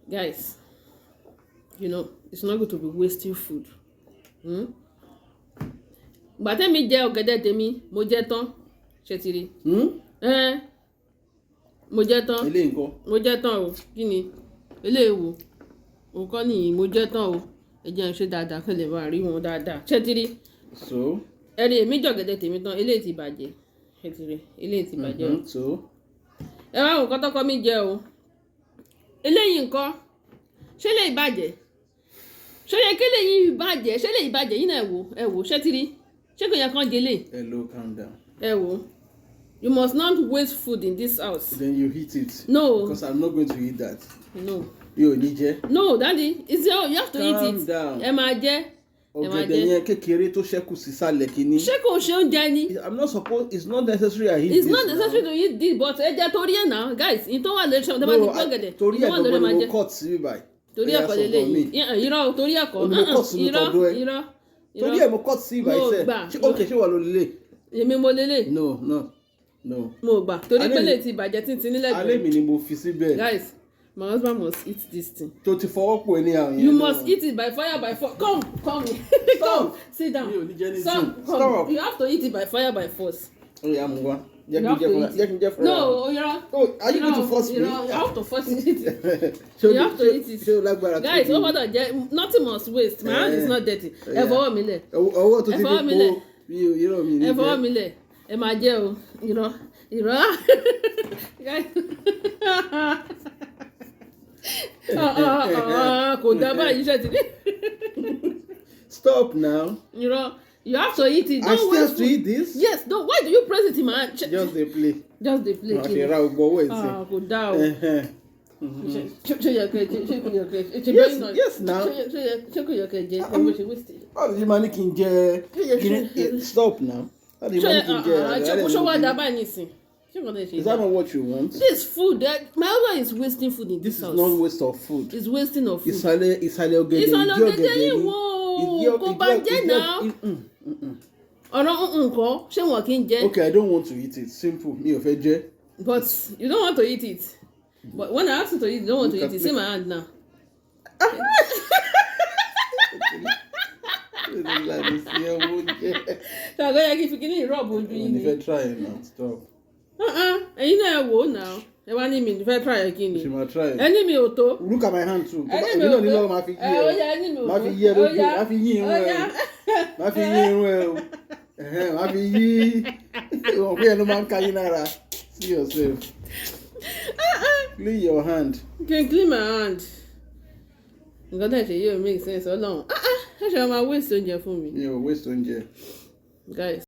Guys, it's not good to be wasting food. Ìgbà tẹ́mi jẹ ọ̀gẹ̀dẹ̀ tèmi, mo jẹ tán. Ṣé ti rí? Ẹ́n, mo jẹ tán. Eléyìí ńkọ́? Mo jẹ tán o. Kí ni eléyìí wo? Òun kọ́ nìyí, mo jẹ tán o. Ẹ jẹ́ n ṣe dáadáa kí n lè máa rí wọn dáadáa. Ṣé ti rí? So? Ẹ rí, èmi jẹ ọ̀gẹ̀dẹ̀ tèmi tán, eléyìí ti bàjẹ́. Ṣé ti rí? Eléyìí ti bàjẹ́ o. So? Ẹ wá wo nǹkan tọ́kọ mi jẹ o. Eléyìí ńkọ́? Ṣé eléyìí bàjẹ́? Ṣé yẹ kí eléyìí bàjẹ́? Ṣé eléyìí bàjẹ́? Yín náà, ẹ wò, ẹ wò. Ṣé ti rí? Ṣé kò yẹ kán jẹ eléyìí? Hello, calm down. Ẹ wò. You must not waste food in this house. Then you eat it. No. Because I'm not going to eat that. No. Mi ò ní jẹ. No, Daddy, it's your, you have to eat Calm it. down. Ẹ máa jẹ. Ẹ máa Ọ̀gẹ̀dẹ̀ jẹ. yẹn kékeré tó ṣẹ́kù sísàlẹ̀ kínní. Ṣé kò ṣe oúnjẹ ni? I'm not supposed, it's not necessary I eat It's this not necessary now. to eat this, but ẹ jẹ torí ẹ̀ náà, guys. Ìyẹn tó wà lórí ṣe, ọ̀dọ́ bá ti No, gbọ́ ọ̀gẹ̀dẹ̀. torí Ìyẹn ẹ̀ tó wà lórí gangan máa ni jẹ. mo cut sí báyìí. Torí Ó yá, ẹ̀kọ́ sọ fún lélẹ́yìí. mi. Irọ́, torí ẹ̀kọ́. Ó ní mo cut sínú Irọ́, tọ̀dọ̀ ẹ. irọ́. Torí ẹ̀ mo cut sí báyìí Mo sẹ́. gbà. Ṣé ok, ṣé wà ló lélẹ̀? Èmi mo lélẹ̀. No, no, no. Mo gbà. Torí pé lè ti bàjẹ́ títí nílẹ̀. Alẹ́ mi ni mo fi síbẹ̀. Guys, my husband must eat this thing. Tó ti fọwọ́ pò ní àwọn yẹn. You must eat it by fire by force. Come, come, come. Sit down. Mi ò ní jẹ anything. Stop, come. Stop. You have to eat it by fire by force. Ó yá, mú wá. Jẹ́ You kí n have jẹ to fúnra. eat Jẹ́ it. kí n jẹ fúnra. No, irọ́. Oh, are you going to force me? Irọ́, you have to force it. Ṣé o You have to eat it. Ṣé o lágbára tó Guys, bí? ó gbọ́dọ̀ jẹ. Nothing must waste. My hand is not dirty. Ẹ fọwọ́ mi lẹ̀. Ọwọ́ tó Ẹ ti fi fọwọ́ mi po lẹ̀. mi ò irọ́ mi ní Ẹ fọwọ́ jẹ. mi lẹ̀. Ẹ máa jẹ o. Irọ́, irọ́. Guys. Ah, ah, ah, kò dá báyìí, iṣẹ́ ti ní. Stop now. Irọ́. You have to eat it. I Don't still waste have to food. eat this? Yes. No. Why do you press it in my hand? Just dey play. Just dey play. Màá Kí fi ni? ra gbogbo ọwọ́ ẹ̀ sí. Ah, kò dáa o. Ṣé yẹ kẹ́ ṣé kò yẹ kẹ́ ṣe Yes, bẹ́ẹ̀ náà? yes, now. Ṣé kò yẹ kẹ́ jẹ ẹ bó ṣe waste? Báwo ni ṣe máa ní kí n jẹ kíní? Stop now. Báwo ni ṣe Ṣé máa ní kí n jẹ ṣé kò ṣó wá dá báyìí nísìn? Ṣé kò tẹ̀ ṣe? Is that not what you want? This food, my husband is wasting food in This this is house. not waste of food. It's wasting of food. Ìsàlẹ̀ ọ̀gẹ̀dẹ̀, Ìsàlẹ̀ ìdí ọ̀gẹ̀dẹ̀ ọ̀gẹ̀dẹ̀ yìí ni. wò ó, kò bàjẹ́ náà. Ọ̀rọ̀ nǹkan, ṣé wọn kì í jẹ? Okay, I don't want to eat it. Simple. Mi ò fẹ́ jẹ. But you don't want to eat it. But when I ask you to eat, you don't want to Look eat it. at See my hand now. Ṣé àgọ́ yẹ kí n fi kíní rub ojú Mi yín ò ní ni? fẹ́ try it now. Stop. Ẹ̀yin náà, ẹ wò ó náà. Ẹ wá ní mi ní fẹ́ try ẹ, kí ni? Ṣe máa try it. Ẹni mi ò tó. Look at my hand too. Ẹni Èmi mi ò náà ní tó. lọ́wọ́, máa fi yí Ẹ ó ẹ. yá, ẹni mi ò Máa tó. fi yí ẹ Ó lójú. yá. Máa fi yí irun Ó ẹ yá. o. Máa fi yí irun ẹ o. Ẹ̀hẹ́n, máa fi yí. Ìwọ̀n pé ẹnu máa ń ka yín lára. See yourself. Clean your hand. Can clean my hand. Nǹkan tẹ̀ ṣe yóò make sense, Ọlọ́run. Ah ah, ẹ ṣe máa waste oúnjẹ fún mi. Mi ò waste oúnjẹ. Guys.